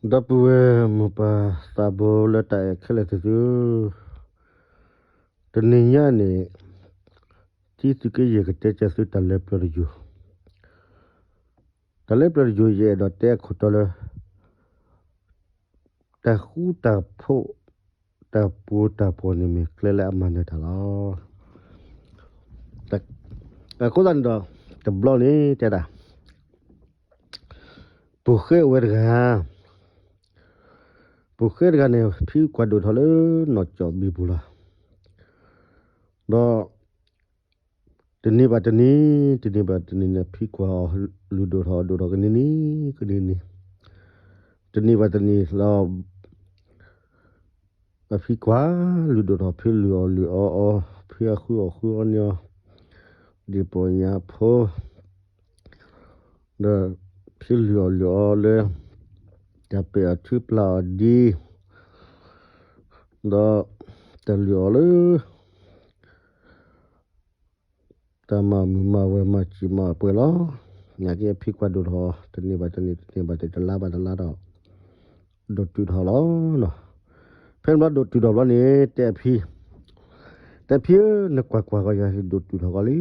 ဒီပုၢ်ဝဲၢ်မိၢ်ပၢ်သးဘိလၢတၢ်အဲၣ်ခဲလၢာ်သ့ၣ်သုဧၢ, တနံၤညါန့ၣ် တံသုးက့ယဲၢ်ကတဲကၢသုတၢ်လၢပျၢၤတယိာ်, တၢ်လၢပျၢၤတယိာ်ယအဲၣ်ဒိးတဲအခိၣ်တီလၢ တၢ်ဃူတၢ်ဖိး တၢ်ပျီတၢ်ပျီန့ၣ်မ့ၢ်ကျဲလၢအမၤနၢၤတၢ်လီၤ. အဃိသတးန့ၣ်ဒီး တဘျီန့ၣ်တဲဒၣ် ပိာ်ဃဲအိၣ်ဝဲတဂၤ, ပိာ်ဃဲတဂၤန့ၣ် ဖံကွၢ်ဒိၣ်ထီၣ်လၢနီၢ်ကၠီၣ်ဘံပူၤလီၤ. ဒီး တနံၤဘၣ်တနံၤ, တနံၤဘၣ်တနံၤန့ၣ် ဖံကွၢ်အီၤလုၢ်ဒိၣ်ထီၣ်ဒိၣ်ထီၣ်ကနံၤနံၤကနံၤနံၤ, တနံၤဘၣ်တနံၤလီၤ အဖံကွၢ်လုၢ်ဒိၣ်ထီၣ် ဖံလုၢ်အီၣ်လုၢ်အီအီၤ, ဖံအဃုအီၣ်ဃုအီန့ၢ်အီၤ, ဒ့ၣ်ပီၢ်ညၣ်ဖိ, ဒီးဖံလုၢ်အီၣ်လုၢ်အီလၢ တၢ်ပဲာ်အီၤထုပျၢ်အီၤဒ်, ဒီးတၢ်လုၢ်အီၣ်လၢ တၢ်မၤမုာ်မၤဝဲမၤစံာ်မၤအပှဲၤလီၤ. နာ်က့အဖံကွၢ်ဒိၣ်ထီၣ် တနံၤဘၣ်တနံၤ တနံၤဘၣ်တနံၤ တလါဘၣ်တလါဒီး ဒိၣ်တုာ်ထီၣ်လီၤ. ဖဲန့ၣ်ဘျီဒိၣ်တုာ်ထီၣ်ဘျီန့ၣ် တဲအဖံ, တဲဖံဧၢ, နကွၢ်ကွၢ်ကီယၤ ယဒိၣ်တုာ်ထီၣ်ကီလံ,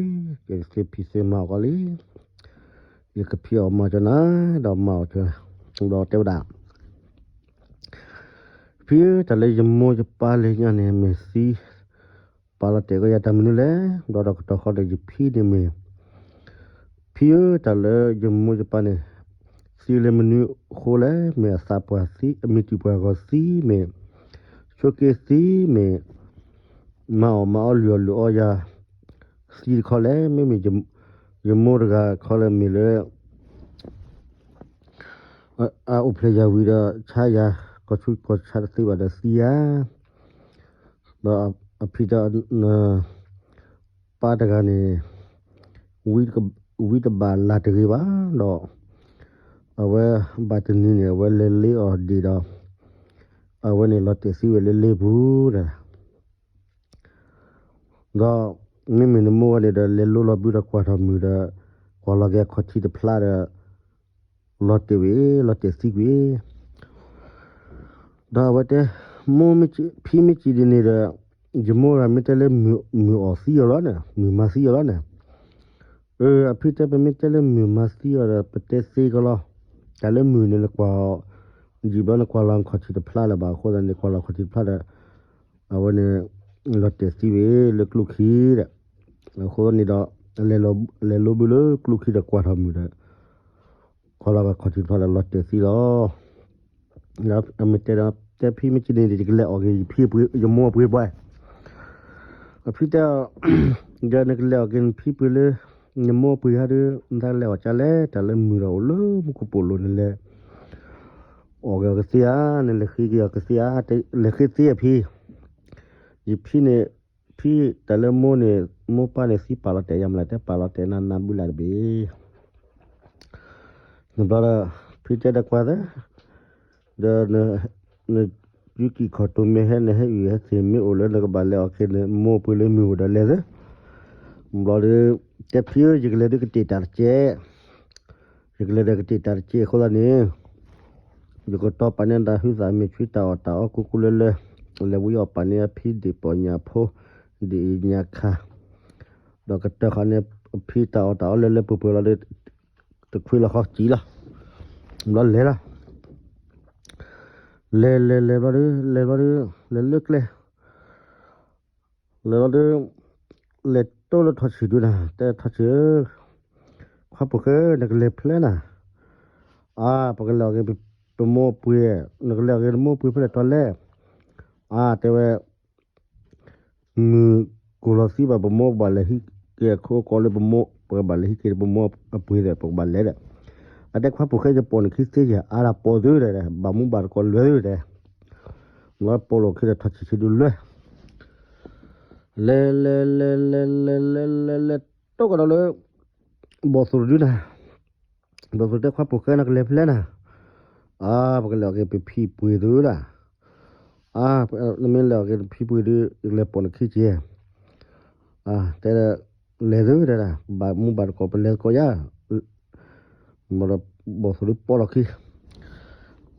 ယကသ့ဖံးသ့မၤအီၤကီလံ, ယကဖံးအီၣ်မၤကၠီနၤ, ဒီးမၤအီၤကၠီ, ဒီးတဲဝဲဒၣ် ဖံဧၢ, တၢ်လၢယမိၢ်ယပၢ်လၢညါန့ၣ် မ့ၢ်သံ ပာ်လီၤတဲာ်ကီယၤတၢ်မနုၤလဲၣ်. ဘျီဒီးကတီၢ်ဃီဒီးယဖံန့ၣ်မ့ၢ်, ဖံဧၢ, တၢ်လၢယမိၢ်ယပၢ်န့ၣ် သံလၢမနုၤအဃိလဲၣ်. မ့ၢ်အသးပှၢ်သံ, အမ့ၢ်တံၢ်ပှၢ်ဂီၤသံ, မ့ၢ်ဆိးက့သံ, မ့ၢ် မၤအီၣ်မၤအီလုၢ်အီၣ်လုၢ်အီယၤ သံတခီလဲၣ်. မ့မ့ၢ်ယမိၢ်တဂၤခီလၢမ့ၢ်လၢ အအိၣ်ဖျဲၣ်ယၤဝံၤဒီး ဆါယၤ ကီၢ်ဆူကီၢ်ဆါတသ့ဘၣ်ဒီးသံယၤ, ဒီးအဖံတဲ ပၢ်တဂၤန့ၣ် ဝံတဘၣ်လၢ်တဂ့ၤဘၣ်ဒီး အဝဲဘၣ်တနံၤန့ၣ် အဝဲလဲၤလ့အီၣ်ဒံးဒီး အဝဲန့ၣ်လီၤတဲာ်သံဝဲလၢလ့ပူၤတဂၤ ဒီးမ့မ့ၢ်နမိၢ်ဝဲန့ၣ်ဒီး လဲၤလိလီၤဘုဒီးကွၢ်ထီၣ်မုၢ်ဒီး ကွၢ်လီၤက့ၤအခီၣ်ထံးတဖျါဒီး လီၤတဲာ်ဝဲ, လီၤတဲာ်သံကွံာ်. ဒီးအဝဲတဲ, မိၢ်, ဖံမ့ၢ်စံးဒ်န့ၣ်ဒီး ယမိၢ်ဂၤမ့ၢ်တဲလၢမုၢ်အီၣ်သံအီၤလီၤန့ၣ်, မုၢ်မၤသံအီၤလီၤန့ၣ်, အၢ အဖံတဲ ပမ့ၢ်တဲလၢမုၢ်မၤသံအီၤဒီး ပတဲသ့ကီးလီၤ. တၢ်လၢမုၢ်န့ၣ် နကွၢ်အီၤ, ယံာ်ဘျီနကွၢ်လီၤအခီၣ်ထံးတဖျါလၢၤဘၣ်အဃိသတးန့ၣ် ကွၢ်လီၤအခီၣ်ထံးတဖျါဒီး အဝဲန့ၣ် လီၤတဲာ်သံဝဲလၢကျိၣ်ခံဒီး, အဃိန့ၣ်ဒီး လဲၤလိဘုလၢကျိၣ်ခံဒီးကွၢ်ထီၣ်မုၢ်ဒီး ကွၢ်လီၤအခီၣ်ထံးတဖျါဒီးလီၤတဲာ်သံလီၤ. ဒီးအမ့ၢ်တဲဒီး တဲဖံမ့ၢ်စံးန့ၣ်ဒီး ယကလဲၤအီၣ်က့ၤယဖံပှ့ၤ ယမိၢ်အပှ့ၤပှၤ, အဖံတဲ, ဒီးနကလဲၤအီၣ်က့ၤနဖံပှ့ၤလၢ နမိၢ်အပှ့ၤဟါဒီး နတလဲၤအီၣ်ကလဲၣ်, တၢ်လၢမုၢ်ဒီးအိၣ်လၢမူခိၣ်ပူၤလိၤန့ၣ်လဲၤ အီၣ်က့ၤအီၤကသ့ဧါ, နလဲၤဃ့က့ၤအီၤကသ့ဧါ, လဲၤဃ့သ့အဖံ, ယဖံန့ၣ်, ဖံတၢ်လၢမိၢ်န့ၣ် မိၢ်ပၢ်န့ၣ်သံပာ်လီၤတဲာ်ယၤမးလၢ တဲပာ်လီၤတဲာ်နၤနၤဘုလၢ်တဘ့ၣ် နဘျီဒီး ဖံတဲဒီးကွၢ်သၢ, ဒီး နယူကံၢ်ခီၣ်တိၤမ့ၢ်ဟဲ နဟဲအုၣ်ဟဲသ့ၣ်မ့ၢ်အိၣ်လၢနကဘၣ်လဲၤအီၣ်က့ၤနမိၢ်ပှ့ၤလၢမုၢ်အိၣ်ဒီးလဲၤသၢ, ဘျီဒီး တဲဖံဧၢ ယကလဲၤဒုးကတ့ၢ်တၢ်တကဲး ယကလဲၤဒီးကတ့ၢ်တၢ်တကဲးအဃိသတးန့ၣ် ယကတီၤပာ်န့ၢ်တၢ်ဟုသးမ့ၢ်ဆှံတၢ်အီၣ်တၢ်အီကိၢ်ကိၢ်လၢလၢ, လဲၤဝံအီၣ်ပာ်န့ၢ်အဖံဒ့ၣ်ပီၢ်ညၣ်ဖိ, ဒ့ၣ်အံၤညၣ်ခါ, ဒီးကတၢၢ်ဃီန့ၢ်အဖံတၢ်အီၣ်တၢ်အီလၢလၢပှဲၤပှဲၤလီၤဒီး, တခွံလီၤဃီစံၣ်လီၤ, ဘျီလဲၤလီၤ, လဲၤလဲၤလဲၤဘျီဒီး လဲၤဘျီဒီး, လဲၤလၢကျဲ လဲၤလီၤဒီး, လဲၤတိၢ်လၢထီၣ်ဆံၣ်ဒုနၤ တဲထီၣ်ဆံၣ်ဧၢ, ခွါပိာ်ဃဲ နကလဲၤဖဲလဲၣ်နၤ, အါ ပကလဲၤအီၣ်က့ၤပမိၢ်ပှ့ၤ, နကလဲၤအီၣ်က့ၤနမိၢ်ပှ့ၤဖဲလဲၣ်တီလဲၣ်, အါ တဲဝဲ, မုၢ်ကိၢ်လီၤသံဘၣ်ပမိၢ် ပဘၣ်လဲၤဟံးက့ၤအခိၣ်ကီးလၢပမိၢ် ပကဘၣ်လဲၤဟံးက့ၤပမိၢ်အပှ့ၤဒီး ပကဘၣ်လဲၤဒီး, အတဲခွါပိာ်ဃဲ ယပိာ်နခံသ့ယၤ အါ တၢ်ပိာ်သုဒီး ဘၣ်မူဘၣ်တကိးလွဲၢ်သုဒီး, လီၤပိာ်လိာ်ခံဒီးထီၣ်ဆံးဆံးဒုလွဲၢ် လဲၤလဲၤလဲၤလဲၤလဲၤလဲၤလဲၤလဲၤ တိၢ်ကဒီးလၢ ဘီၣ်သိၣ်တဒုနၤ, ဘီၣ်သိၣ်တဲခွါပိာ်ဃဲ နကလဲၤဖဲလဲၣ်နၤ, အါ ပကလဲၤအီၣ်က့ၤပဖံပှ့ၤသုဒၣ်, အါ နမ့ၢ်လဲၤအီၣ်က့ၤနဖံပှ့ၤဒုး ယကလဲၤပိာ်နခံက့ၤ, အါ တဲ လဲၤသုဒၣ် ဘၣ်မူဘၣ်တကိး ပလဲၤသကိးယၤ ဘီၣ်သိၣ်ဒုးပိာ်လီၤခံ,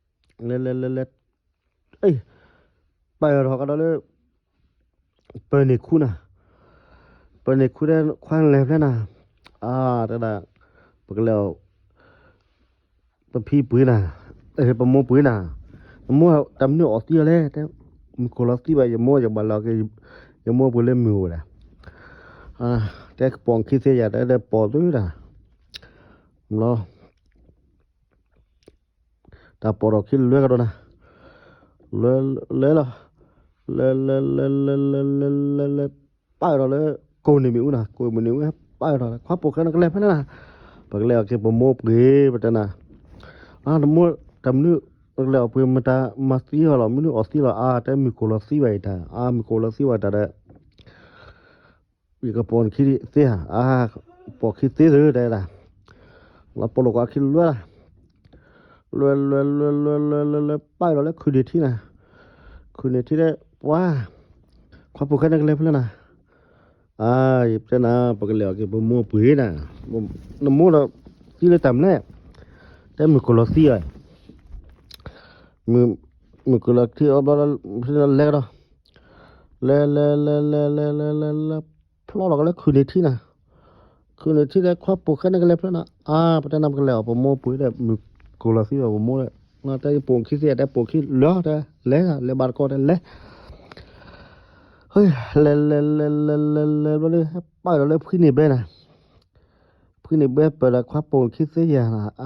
လဲၤလဲၤလဲၤလဲၤ ပာ်အီၤထီၣ်ကဒီးလၢ ပၢၤန့ၢ်ခူနၤ, ပၢၤန့ၢ်ခူတဲ ခွါနလဲၤဖဲလဲၣ်နၤ, အါ တဲဒၣ် ပကလဲၤအီၤ ပဖံပှ့ၤနၤ, ပမိၢ်ပှ့ၤနၤ, နမိၢ်တၢ်မနုၤအီၣ်သံအီၤလဲၣ်, တဲ မုၢ်ကိၢ်လီၤသံဘၣ် ယမိၢ် ယကဘၣ်လဲၤအီၤက့ၤ ယမိၢ်ပှ့ၤလၢမုၢ်အိၣ်ဝဲဒၣ်, တဲကပိာ်ခံသ့ယၤ တဲဒီးပိာ်သုဒၣ်, ဘျီ တၢ်ပိာ်ထီၣ်ခံလွဲကဒီးနၤ, လဲၤလီၤ, လဲၤလဲၤလဲၤလဲၤလဲၤလဲၤလဲၤလဲၤ ပာ်ထီၣ်လၢ ကိးနံၤမ့ၣ်အူနၤ, ကိးနံၤမ့ၣ်အူ ပာ်ထီၣ် ခွါပိာ်ဃဲ နကလဲၤဖဲလဲၣ်နၤ, ပကလဲၤအီၤက့ၤ ပမိၢ်ပှ့ၤ ပတဲနၤ, နမိၢ်တၢ်မနုၤ နကလဲၤအီၤပှ့ၤ မတၤမၤသံအီၤလီၤ မနုၤအီၣ်သံလီၤ အါ တဲမုၢ်ကိၢ်လီၤသံဘၣ်အံၤတၢ် အါ မုၢ်ကိၢ်လီၤသံဘၣ်အံၤတၢ်ဒီး ယကပိာ်နခံသ့ဧါ, အါ ပိာ်ခံသ့သု တဲဒၣ်, လီၤပိာ်လိာ်ကွၢ်ခံလွဲလၢ်, လွဲလွဲလွဲလွဲလွဲလွဲလွဲ ပာ်ဒီးလၢခုၣ်န့ၢ်ထံနၤ, ခုၣ်န့ၢ်ထံတဲ ပှၤ ခွါပိာ်ဃဲ နကလဲၤဖဲလဲၣ်နၤ, အါ ယတဲနၤ ပကလဲၤအီၤက့ၤ ပမိၢ်ပှ့ၤနၤ, နမိၢ်ဒီးသံလၢတၢ်မနုၤလဲၣ်, တဲမုၢ်ကိၢ်လီၤသံအီၤ, မုၢ်ကိၢ်လီၤထံအီၤဘျီ လဲၤကဒီး လဲၤလဲၤလဲၤလဲၤလဲၤလဲၤလဲၤလဲၤ ဖျီလီၤကလၢခုၣ်န့ၢ်ထံနၤ, ခုၣ်န့ၢ်ထံဒီး ခွါပိာ်ဃဲ နကလဲၤဖဲလဲၣ်နၤ, အါ ပတဲနၤ ပကလဲၤအီၤ ပမိၢ်ပှ့ၤဒီး မုၢ်ကိၢ်လီၤသံအီၤ ပမိၢ်ဒီး တဲယပိာ်ခံသ့ တဲပိာ်ခံလၢ တဲ လဲၤ လဲၤဘၣ်တကီၢ် တဲလဲၤ, လဲၤလဲၤလဲၤလဲၤလဲၤလဲၤဘျီဒီး ပာ်ဒီးလၢဖှံန့ၢ်ဘဲနၤ, ဖှံန့ၢ်ဘဲပၢၢ်ဒီး ခွါပိာ်ခံသ့ယၤ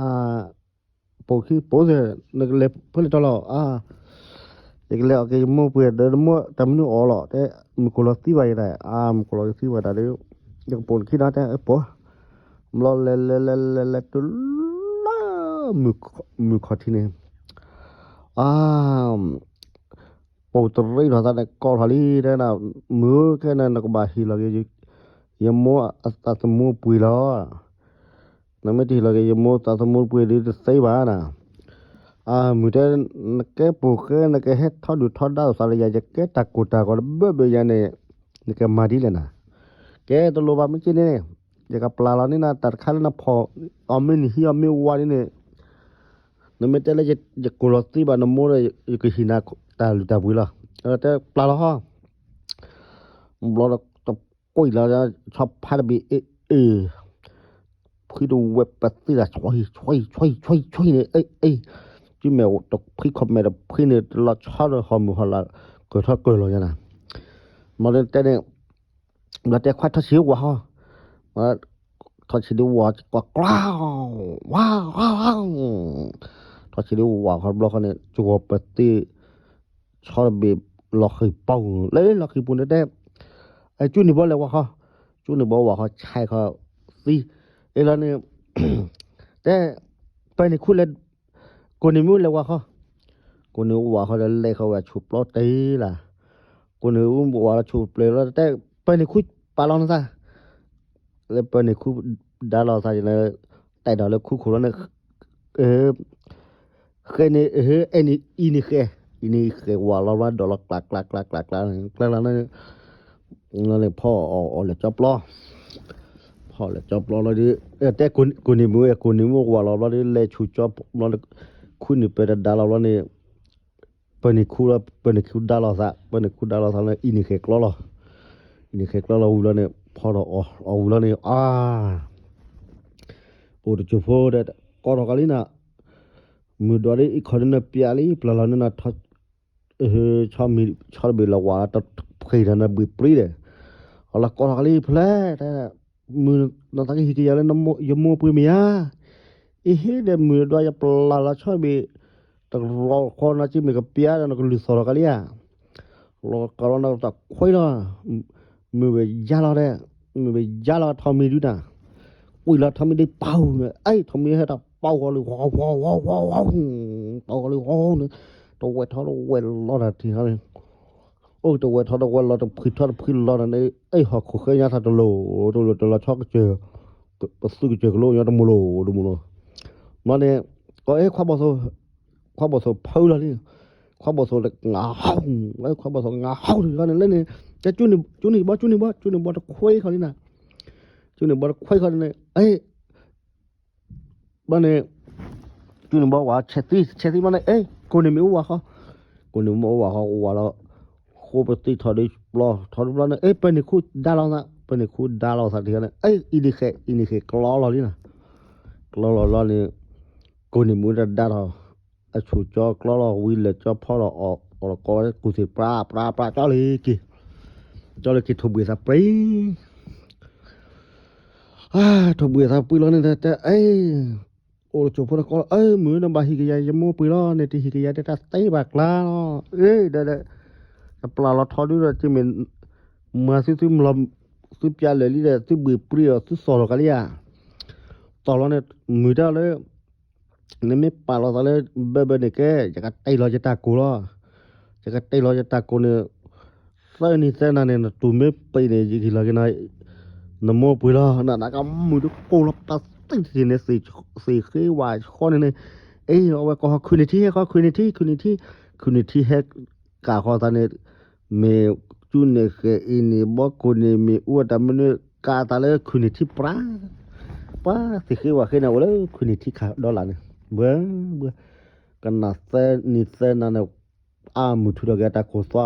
ပိာ်ခံပိာ်သ့, နကလဲၤဖဲလဲၣ်တီလီၤ အါ, ယကလဲၤအီၤက့ၤ ယမိၢ်ပှ့ၤဒီး နမိၢ်တၢ်မနုၤအီၣ်လီၤ တဲ, မုၢ်ကိၢ်လီၤသံဘၣ်ယၤတၢ်, အါ မုၢ်ကိၢ်လီၤသံဘၣ်တၢ်ဒီး ယကပိာ်နခံဒီး တဲပိာ်, ဘျီလဲၤလဲၤလဲၤလဲၤလဲၤလဲၤတုၤလၢ မုၢ်ခီၣ်ထံးန့ၣ်, အါ ပိာ်တရံးထီၣ်သးန့ၣ် ကိးထီၣ်လံ တဲဒၣ်, မုၢ်ခဲန့ၣ် နကဘၣ်ဟ့ၣ်လီၤက့ၤ ယမိၢ်အသးသမူပှ့ၤလီၤ, နမ့ၢ်တဟ့ၣ်လီၤက့ၤ ယမိၢ်သးသမူပှ့ၤဒီးတသ့ဘၣ်နၤ, အါ မုၢ်တဲ နကဲပိာ်ဃဲ နကဟဲထီဒုၣ်ထီဒါလိာ်သးလၢယၤ ယကဲတၢ်ကိၢ်တၢ်ဂီၤတဘၢဘၢယၤန့ၣ် နကမၤဒ်လဲၣ်နၤ, ကဲတလိၣ်ဘၣ်မ့ၢ်က့န့ၣ်န့ၣ်, ယကပျၢ်လီၤန့ၢ်နၤ တၢ်တခါလၢနဖီၣ်အီၤမ့ၢ်နဟံးအီၤမ့ၢ်ဝါဒ်န့ၣ် နမ့ၢ်တဲလၢ ယကိၢ်လီၤသံဘၣ်နမိၢ်ဒီး ယကဟံးနၤတၢ်လုၢ်တၢ်ပှ့ၤလီၤ, တဲပျၢ်လီၤဟီ, ဘျီဒီးတကွံာ်လီၤ ဆီဖါတဘ့ၣ်အ့ၣ်အ့ၣ်, ဖှံတဝဲပသံၣ်တၢ် ဆွံဆွံဆွံဆွံဆွံန့ၣ် အ့ၣ်အ့ၣ်, တုၤမဲာ်တဖှံခီၣ်မဲာ်တဖှံန့ၣ် တလီၤဆီဒီးဟီၣ်မုၢ်ဟီၣ်လာ် ကၢၢ်ထီၣ်ကၢၢ်လီၤညါနၤ, မ့ၢ်တဲန့ၣ် ဘျီတဲခွါထီၣ်ဆံးဝၤဟီ, ထီၣ်ဆံးဒံးဝၤကွၢ်ကျါ, ဝါ, ထီၣ်ဆံးဒံးဝၤဃီဘျီဃီန့ၣ် ကဝီၤပသ့ၣ် ဆီတဘ့ၣ်လီၤဃံၤပူၤ, လၢလီၤဃံၤပူၤန့ၣ်တဲ, ကၠူနံၣ်ဘီလဲၤဝၤဃီ, ကၠူနံၣ်ဘီဝၤဃီဆဲးဃီသံ, အ့ၣ်လီၤန့ၣ်, တဲ, ပၢၤန့ၣ်ခူလဲၤ ကိးနံၣ်မ့ၢ်လဲၤဝၤဃီ, ကိးနံၣ်ဝၤဃီဒီးလဲၤဃီဝဲဆူပျီတ့ၢ်လၢ်, ကိးနံၣ်ဝၤလီၤဆူပျီလီၤ တဲ ပၢၤန့ၣ်ခူပာ်လီၤနသး, လၢပၢၤန့ၣ်ခူဒါလီၤသးန့ၣ်, တဲဒီးလၢခူခိၣ်လီၤန့ၣ်, ဃဲန့ၣ်, အဲၣ်န့ၣ်အံၤန့ၣ်ဃဲ, အံၤန့ၣ်ဃဲဝၤလီၤဘျီဒိးလီၤကျးကျးကျးကျးကျး, ကျးလီၤန့ၣ် ဖီၣ်အီၤလဲၤကၠီပျီ, ဖီၣ်လဲၤကၠီပျီလီၤဒီး, တဲကိးနံၣ်မ့ၢ်ဝဲ ကိးနံၣ်မ့ၢ်ဝၤလီၤဘျီဒီး လဲၤဆူကၠီပျီလီၤ, ခူန့ၣ်ပၢၤတဒါလီၤဘျီန့ၣ်, ပၢၤန့ၣ်ခူလီၤ ပၢၤန့ၣ်ခူဒါလီၤသး ပၢၤန့ၣ်ခူဒါလီၤသးလီၤ အံၤန့ၣ်ဃဲကျီလီၤ, အံၤန့ၣ်ဃဲကျီလီၤဝံၤလီၤန့ၣ် ဖီၣ်ဒီးအီၤဝံၤလီၤန့ၣ် အါ အိၣ်တစိၢ်ဖိဒီး ကိးထီၣ်ကးလံနၤ, မုၢ်ဒွးဒ်အံၤခီဒ်နပျးလံ ပျၢ်လီၤန့ၣ်န ဆီမံၤဆီတဘ့ၣ်လီၤဝၤလီၤတဖှံးဒီးနဘှံးပြံဒီး, အလီၤကိးထီၣ်ကလံဖျဲၣ်, မုၢ်နသးကဟံးကယၤလၢယမိၢ်ပှ့ၤမ့ၢ်ဧါ, အ့ဟ့ဒီးမုၢ်ဒွးယပျၢ်လီၤဆီတဘ့ၣ်, တရီဃီနၤက့မ့ၢ်ကပျးဒီးနကလုၢ်သီၣ်ထီၣ်ကလံဧါ, လီၤကလီနတခွဲလီၤ, မုၢ်ဝဲယါလီၤဒဲး, မုၢ်ဝဲယါလီၤထီမံၤဒုနၤ, ကွံာ်လီၤထီမံၤဒုပာ်န့ၣ် အဲၣ်ထီမံၤဟဲတၢ်ပာ်ဃီလံ ပာ်ဃီလံ န့ၣ်, တဝဲထီတဝဲလီၤတၢ်ထံၣ်ဟီန့ၣ်, အိၣ်တဝဲထီတဝဲလီၤတဖှံထီတဖှံလီၤတၢ်န့ၣ် အဲၣ်ဟီၣ်ခိၣ်ဃဲညါသးတလိၤ တလိၤတလီၤဆီကစၢၢ်, ပသူကစၢၢ်ကလိညါတမူလိၤတမူလိၤ, မ့ၢ်န့ၣ်, ကီအဲၣ်ခွါဘီၣ်သိၣ်, ခွါဘီၣ်သိၣ်ဖုလီၤလံ, ခွါဘီၣ်သိၣ်တငါဟီၣ်, ခွါဘီၣ်သိၣ်တငါဟီၣ်လီၤန့ၣ်လၢန့ၣ်, ကၠူန့ၣ်ဘီ ကၠူန့ၣ်ဘီ ကၠူန့ၣ်ဘီတခွဲခီလံနၤ, ကၠူန့ၣ်ဘီတခွဲခီန့ၣ်, ဘၣ်န့ၣ်, ကၠူန့ၣ်ဘီဝၤဆဲးသံ ဆဲးသံဘၣ်န့ၣ် အဲၣ် ကိၢ်န့ၣ်မ့ၢ်အိၣ်ဝၤဃီ, ကိၢ်န့ၣ်မ့ၢ်အိၣ်ဝၤဃီ ဝၤလီၤ, ဃိပသံထီၣ်ဒုပျီ ထီၣ်ဒုပျီန့ၣ် အဲၣ် ပၢၢ်န့ၣ်ခူဒါလီၤသး ပၢၢ်န့ၣ်ခူဒါလီၤသးတခါန့ၣ် အဲၣ် အံၤန့ၣ်ဃဲ အံၤန့ၣ်ဃဲ ကျီလီၤလံနၤ, ကျီလီၤလီၤန့ၣ်, ကိၢ်န့ၣ်မ့ၢ်တဒါထီၣ်, အဆူၣ်ကၠီကျီလီၤ ဝံၤလဲၤကၠီဖီထီၣ်အီၣ် အီၣ်လီၤကီဝဲ ကူၣ်သ့ၣ်ပြး ပြး ပြး ကၠီလၢက့ၤ, ကၠီလၢက့ၤထိၣ်ဘှံးသးပြံ ထိၣ်ဘှံးသးပြံလီၤန့ၣ် တဲအဲၣ်, အိၣ်လၢကၠိဖိတကီလီၤ အဲၣ် မုၢ်နဘၣ်ဟံးကယၤယမိၢ်ပှ့ၤလီၤ နတဟံးကယၤတဲတၢ်သ့ဘၣ်ကျါလီၤ အဲၣ် ဒီး ယပျၢ်လီၤထီဒုဒီး ကမ့ၢ် မၤသုသုမလီၤ သုပျးလၢာ်လံဒီး သုဘှံးပြံအီၤ သုသီၣ်လီၤကလံဧါ, သီၣ်လီၤန့ၣ် မုၢ်တၢ်လၢ နမ့ၢ်ပာ်လီၤသးလၢ ဘၢဘၢန့ၣ်ကဲ ယကတ့ၢ်လီၤယတၢ်ကိၢ်လီၤ, ယကတ့ၢ်လီၤယတၢ်ကိၢ်န့ၣ် သၢနံၤသၢနၤန့ၣ် နတူၢ်မ့ၢ်ပံးန့ၣ် ယကဟ့ၣ်လီၤက့ၤနၤ နမိၢ်ပှ့ၤလီၤ နနာ်ကမုာ်တကိၢ်လီၤ ပာ်သ့ၣ်တထံၣ်န့ၣ် သ့ၣ်ဃ့ဝါဃီန့ၣ်န့ၣ်, အ့ၣ် အဝဲကိးဟီၣ် ခုၣ်နံၣ်ထံ ဟဲဃီ ခုၣ်နံၣ်ထံ ခုၣ်နံၣ်ထံ, ခုၣ်နံၣ်ထံဟဲကးဃီသးန့ၣ်, မ့ၢ်ကၠူန့ၣ်ဃဲအံၤန့ၣ်ဘီ ကိၢ်န့ၣ်မ့ၢ်အူအတၢ်မနုၤ ကးသးလၢခုၣ်နံၣ်ထံပြး, ပှၤသ့ၣ်ဃ့ဝါဃ့န့ၣ် အိၣ်လၢခုၣ်နံၣ်ထံခးဒီလၢ်န့ၣ်, ဘှဲဘှဲ, ကနၣ်သၢနံၤသၢနၤန့ၣ် အါမုၢ်ထူဒီးက့ၤတၢ်ကိၢ်သွါ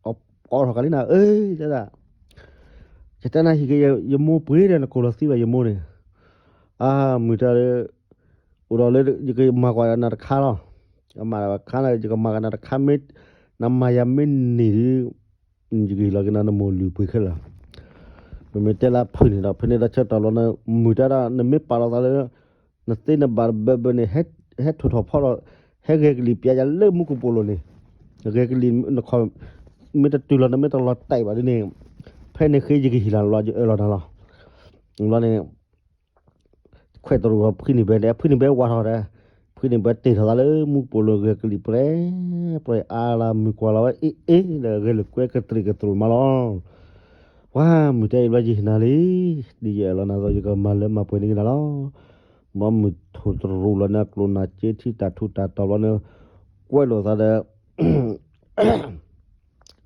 အီထီၣ်ကလံနၤ အၢ တဲဒၣ်, ယတဲနၤဟံးက့ၤယမိၢ်ပှ့ၤဒီး နကိၢ်လီၤသံဘၣ်ယမိၢ်န့ၣ်, အါမုၢ်တၢ်လၢ အိၣ်ဒီးလၢ ယကမၤကွၢ်နၤတခါလီၤ, ယမၤတခါန့ၣ် ယကမၤကနၤတခါမ့ၢ် နမၤယၤမ့ၢ်န့ၢ်ဒုး ယကဟ့ၣ်လီၤက့ၤနၤနမိၢ်လုၢ်ပှ့ၤခဲလၢာ်, ပမ့ၢ်တဲလၢဖုၣ်န့ၣ်ဒီး ဖဲန့ၣ်ဒီးဆၢတီၢ်လီၤန့ၣ် မုၢ်တၢ်ဒၣ် နမ့ၢ်ပာ်လီၤသးလၢ နသ့နဘၣ်ဘၢဘၢန့ၣ် ဟဲထိၣ်ထီၣ်ဖီထီၣ် ဟဲဂဲၤကလံၤပျးယၤလၢမူကပိာ်လိၤန့ၣ်, ဂဲၤကလံၤနခီၣ် မ့ၢ်တတုၤလီၤ နမ့ၢ်တလီၤတဲာ်ဘၣ်ဒ်န့ၣ်, ဖဲန့ၣ်ဃ့ယကဟ့ၣ်လီၤလီၤ ယအၢၣ်လီၤနၤလီၤ, ဘျီန့ၣ် ခွဲးတရူးဖုၣ်န့ၢ်ဘဲ ဖုၣ်န့ၢ်ဘဲဝါထီၣ်ဒီး ဖုၣ်န့ၢ်ဘဲတ့ၢ်ထီၣ်သးလၢမူကပိာ်လိၤဂဲၤကလံၤပြဲ ပြဲအါလၢမုၢ်ကွၢ်လီၤဝဲ အ့ၣ်အ့ၣ်ဒီးဂဲၤလိာ်ကွဲကတရံးကတရူးမးလီၤ, ပှၤမုၢ်တဲအံၤဘျီယဟ့ၣ်နၤလံ, ဒ်ယအၢၣ်လီၤနၤသိး ယကမၤလၢမၤပှဲၤန့ၢ်က့ၤနၤလီၤ, ဘျီမုၢ်ထူၣ်တရူးလီၤန့ၣ် အကျိၣ်နၢ်က့ထံတၢ်ထူးတၢ်တီၤဘျီန့ၣ် ကွဲးလိာ်သးဒီး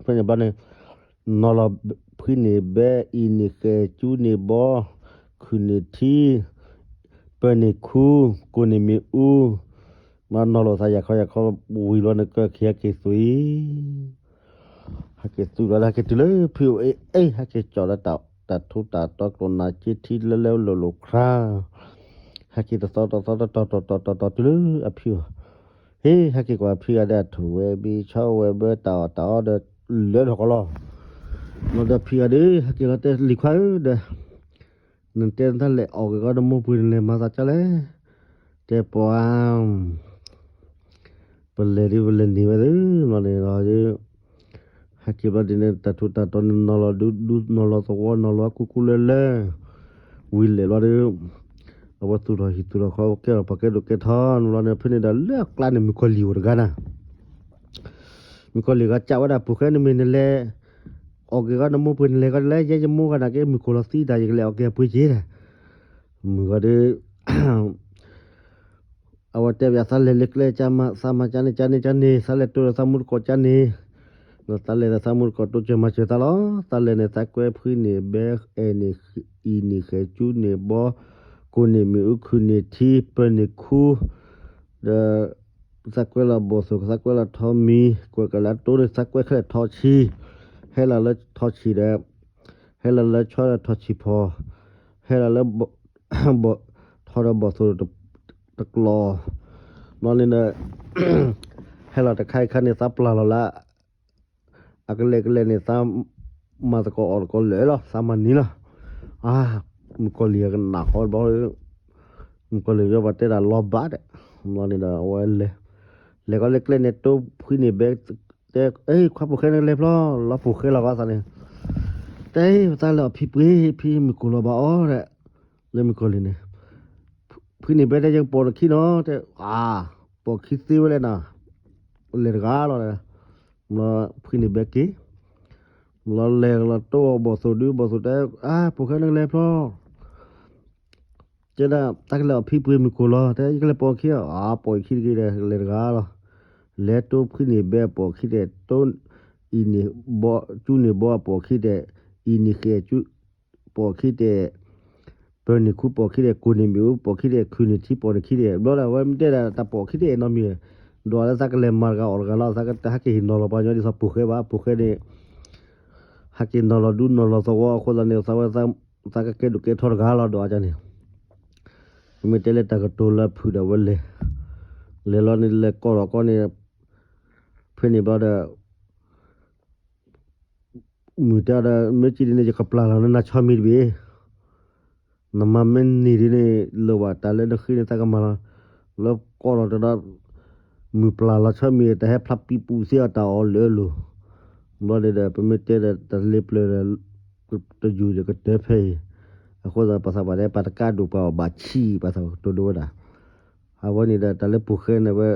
ဖဲန့ၣ်ဘျီန့ၣ် နီၤလီၤဖုၣ်န့ၢ်ဘဲ အံၤန့ၢ်ဃဲၤ ကၠူန့ၢ်ဘီ ခုၣ်န့ၢ်ထံ ပၢၤန့ၢ်ခူ ကိၢ်န့ၢ်မ့ၣ်အူ မၤနီၤလိာ်သးယၤခီယၤခီ ဝံၤလီၤန့ၣ် ကၢၢ်ခံဟဲက့ၤသွံၣ် ဟဲက့ၤသွံၣ်လီၤဒီး ဟဲက့ၤတုၤလၢဖုၣ်အ့ၣ်အ့ၣ် ဟဲက့ၤကၠီၣ်လၢတၢ်ထူးတၢ်တီၤ ကျိၣ်နၢ်က့ထံလၢလၢလိၤလိၤခရါ ဟဲက့ၤတသီတသီတတီၤတတီၤတတီၤတုၤလၢအဖုၣ်အီၤ ဟ့ၣ် ဟဲက့ၤကွၢ်ဖုၣ်ဂၤဒီး အထူၣ်ဝဲဘ့ၣ် ဆီဝဲဘၢ တၢ်အီၣ်တၢ်အီဒီး လၢထီၣ်ကီလီၤ. လီၤဒီးဖုၣ်ဂၤဒီး ဟဲက့ၤလီၤတဲ လံၤခွါဧၢဒီး နတဲနတၢ်လဲၤအီၣ်က့ၤကီးနမိၢ်ပှ့ၤ နလဲၤမၤသးကၢ်လဲၣ်. တဲပှၤ ပလဲၤဒ်ပလဲၤန့ၢ်ဝဲသ့ၣ် ဘျီန့ၣ်လီၤ ဟဲက့ၤဘျီဒ်န့ၣ် တၢ်ထူးတၢ်တီၤန့ၣ် နီၤလီၤဒူဒူ နီၤလီၤသဝီ နီၤလီၤကူကူလၢလၢ ဝံၤလဲၤဘျီဒီး အဝဲသူၣ်ထီၣ်ဟံၣ်သူၣ်ထီၣ်ဃီ ကဲထီၣ်ပှၤကဲဒိၣ်ကဲထီ ဘျီန့ၣ် ဖဲန့ၣ်ဒီးလၢအကျါန့ၣ် မုၣ်ကီၤလံၢ်အိၣ်တဂၤနၤ မုၣ်ကီၤလံၢ်ဂၤကးဝဲဒၣ် ပူၤဃဲ နမ့ၢ်နလဲၤ အီၣ်က့ၤကီးနမိၢ်ပှ့ၤ နလဲၤကီးဒ်လဲၣ် ယဲယမိၢ်ဂၤနာ်က့ မုၣ်ကီၤလီၤသံတၢ် ယကလဲၤအီၣ်က့ၤအပှ့ၤက့ၤဒၣ် မုၣ်ဂၤဒီး အဝဲတဲဘၣ်သးလဲၤလၢကျဲ သးမၤကၢ်န့ၣ် ကၢ်န့ၣ် ကၢ်န့ၣ် သးလဲၤတိၢ်ဒီးသးမူတကိးကၢ်န့ၣ် သးလဲၤဒီးသးမူတကိးတိစၢၤမၤစၢၤသးလီၤ. သးလဲၤန့ၣ် သးကွဲဖုန့ၣ်ဘဲ အဲၣ်န့ၣ် အံၤန့ၣ်ဃဲၤ ကၠူန့ၣ်ဘီ ကိၢ်န့ၣ်မ့ၣ်အူ ခုၣ်န့ၣ်ထံ ပၢၤန့ၣ်ခူ ဒီး သးကွဲလီၤဘီၣ်သိၣ် သးကွဲလီၤထီမံၤ ကွဲးကလၢတိန့ၣ် သးကွဲခဲလၢာ်ထီဆံး ဟဲလီၤလၢထီဆံးဒီး ဟဲလီၤလၢဆီဒီးထီဆံးဖီ ဟဲလီၤလၢ ထီဒီးဘီၣ်သိၣ်တကျီၤ ဘျီန့ၣ်ဒီး ဟဲလီၤတခါအံၤခါန့ၣ် သးပျၢ်လီၤလၢ အကလဲာ်ကလဲာ်န့ၣ် သးမၤသကိးအီၣ်သကိးလၢာ်လီၤ, သးမၤနံၤလီၤ. အါ, မုၣ်ကီၤလံၢ်ကနၣ်ဃီဘျီ, မုၣ်ကီၤလံၢ်ဘျီပှၤတဲဒၣ်လီၤဘၣ်ဒီး, ဘျီန့ၣ်ဒီးအဝဲလဲၤ, လဲၤကီးလၢကျဲန့ၣ် တိၢ်ဖှံန့ၢ်ဘဲ, တဲ, အ့ ခွါပိာ်ဃဲနကလဲၤဖျီ, လီၤပိာ်ဃဲလီၤကီးသးန့ၣ်, တဲ, ပသးလဲၤအီၣ်ဖံပှ့ၤ ဖံမုၣ်ကိၢ်လီၤဘၣ်အီၤဒီး, လၢမုၣ်ကီၤလံၢ်န့ၣ် ဖှံန့ၢ်ဘဲတဲ ယကပိာ်နခံနီၤ, တဲ, အါ, ပိာ်ခံသ့ဝဲလဲၣ်နီၤ, လဲၤတဂၤလီၤဒီး, ဘျီဖှံန့ၢ်ဘဲက့ၤ, ဘျီလဲၤလီၤတိၢ်အီၤဘီၣ်သိၣ်ဒုး ဘီၣ်သိၣ်တဲ, အါ, ပိာ်ဃဲနကလဲၤဖျီ, တဲဒၣ် တၢ်ကလဲၤအီၣ်ဖံပှ့ၤမုၣ်ကိၢ်လီၤ, တဲ ယကလဲၤပိာ်ခံအီၤ, အါ, ပိာ်ခံတဂ့ၤဒီး လဲၤတဂၤလီၤ. လဲၤတိၢ်ဖှံန့ၢ်ဘဲအပိာ်ခံတဲ, တိၢ်အံၤန့ၣ်ဘီ, ကၠူန့ၢ်ဘီအပိာ်ခံတဲ, အံၤန့ၣ်ဃဲ ပိာ်ခံတဲ, ပၢၤန့ၢ်ခူပိာ်ခံတဲ, ကိၢ်န့ၢ်မ့ၣ်အူပိာ်ခံတဲ, ခုၣ်န့ၢ်ထံပိာ်န့ၢ်ခံတဲ, ဘျီဒၣ်ဝဲမ့ၢ်တဲဒၣ်တၢ်ပိာ်ခံတဲနီတမံၤ, ဒီးလၢသးကလဲၤမၤတဂၤအီၣ်တဂၤလီၤ, သးကဟဲက့ၤဟ့ၣ်နီၤလီၤပှၤညီဒ်သိးပိာ်ဃဲဘၣ်, ပိာ်ဃဲန့ၣ် ဟဲက့ၤနီၤလီၤဒူနီၤလီၤသဝီအဃိသတးန့ၣ် သးဝဲ သးကကဲဒိၣ်ကဲထီတဂၤလီၤဒီးန့ၣ်, ပမ့ၢ်တဲလၢတၢ်ကတိၤလၢဖုၣ်ဒီးဝဲလဲၤ, လဲၤလီၤန့ၣ်လဲၤကိးထီၣ်ကီးန့ၣ်, ဖဲန့ၣ်ဘျီဒီး မုၢ်တဲဒီး မ့ၢ်ကံဒ်န့ၣ် ယကပျၢ်လီၤနၤဆီမံၤတဘ့ၣ်, နမၤမ့ၢ်န့ၢ်ဒ်န့ၣ် လၢာ်ဘၣ်တၢ်လၢနဃ့န့ၣ် သးကမၤလီၤ, လၢကိးထီၣ်တဒီး မုၢ်ပျၢ်လီၤဆီမံၤ တၢ်ဟဲဖျါပံပူၤသ့အီၤတၢ်အီၣ်လၢအလိၤ, ဘျီန့ၣ်ဒီး ပမ့ၢ်တဲဒီးတၢ်လ့ပျၢၤဒီး တယူၤဒီးကတၢၢ်ဖဲအံၤ, အဃိသတးပှၤသးပှၢ်တဲ ပှၤတကးဒိၣ်ပှၤအီၣ်ဘၣ်ဆံး ပှၤသးပှၢ်ကတိၤဒိဝဲဒၣ်, အဝဲန့ၣ်ဒီးတၢ်လၢပိာ်ဃဲန့ၣ်ဝဲ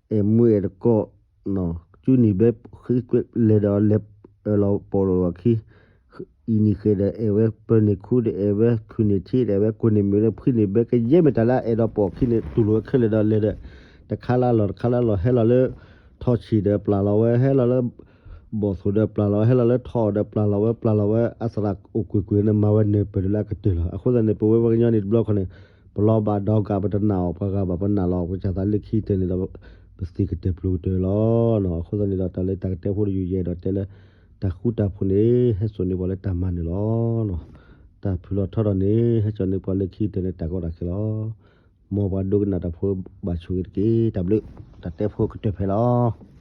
အဲၣ်မူအဲၣ်တကိး ကၠူနံၤဘဲဃ့လဲၤဒီးလဲၤလီၤပိာ်လိာ်အခံ, အံၤနံၤဃဲဒီးအဲၣ်ဝဲပၢၤန့ၢ်ခူဒီးအဲၣ်ဝဲခုၣ်န့ၢ်ထံဒီးအဲၣ်ဝဲကိၢ်န့ၢ်မ့ၣ်ဒီးဖှံန့ၢ်ဘဲကယဲၢ်မ့ၢ်တၢ်လၢအအဲၣ်ဒိးပိာ်အခံန့ၣ် တူၢ်လိာ်ဝဲခဲလၢာ်ဒီးလဲၤဒီး တခါလၢအလီၢ်တခါလၢအလီၢ် ဟဲလီၤလၢ ထီၣ်ဆံၣ်ဒီးပျၢ်လီၤဝဲ ဟဲလီၤလၢ ဘီၣ်သိၣ်ဒီးပျၢ်လီၤဝဲ ဟဲလီၤလၢထီၣ်အီၣ်ဒီးပျၢ်လီၤဝဲ ပျၢ်လီၤဝဲ အသရၣ်အိၣ်ကွ့ၢ်ကွ့ၢ်န့ၣ် မၤဝဲနၢ်ပၢၢ်ဒီးလၢအကတၢၢ်လီၤ. အဃိသတးန့ၣ် ပဝဲပှၤကညီန့ၣ်တဘျီခီန့ၣ် ပလီၤဘၣ်ဒီးဂၤ ပတနာ်အီၤပှၤဂၤဘၣ် ပနာ်လီၤပကစၢ်သးလၢခံကတၢၢ်န့ၣ်ဒီး ပသံၣ်ကတၢၢ်ပျိၤကတၢၢ်လီၤ. အဃိသတးန့ၣ်ဒီး တၢ်လၢတၢ်ကတဲဖိတယုၢ်ယဲၢ်ဒီးတဲလၢ တၢ်ဃူတၢ်ဖိးန့ၣ် ဟဲစိာ်န့ၢ်ပှၤလၢတၢ်မၤနၢၤလီၤ. တၢ်ဖုၣ်လီၤထီထီၣ်န့ၣ် ဟဲစိာ်န့ၢ်ပှၤလၢခံကတၢၢ်န့ၣ် တၢ်ကီတၢ်ခဲလီၤ. မ်ပှၤဒိကနၣ်တၢ်ဖိဘၣ်ဆိၣ်ဂ့ၤတက့ၢ်. တၢ်ဘျုး တၢ်တဲဖိကတၢၢ်ဖဲလီၤ.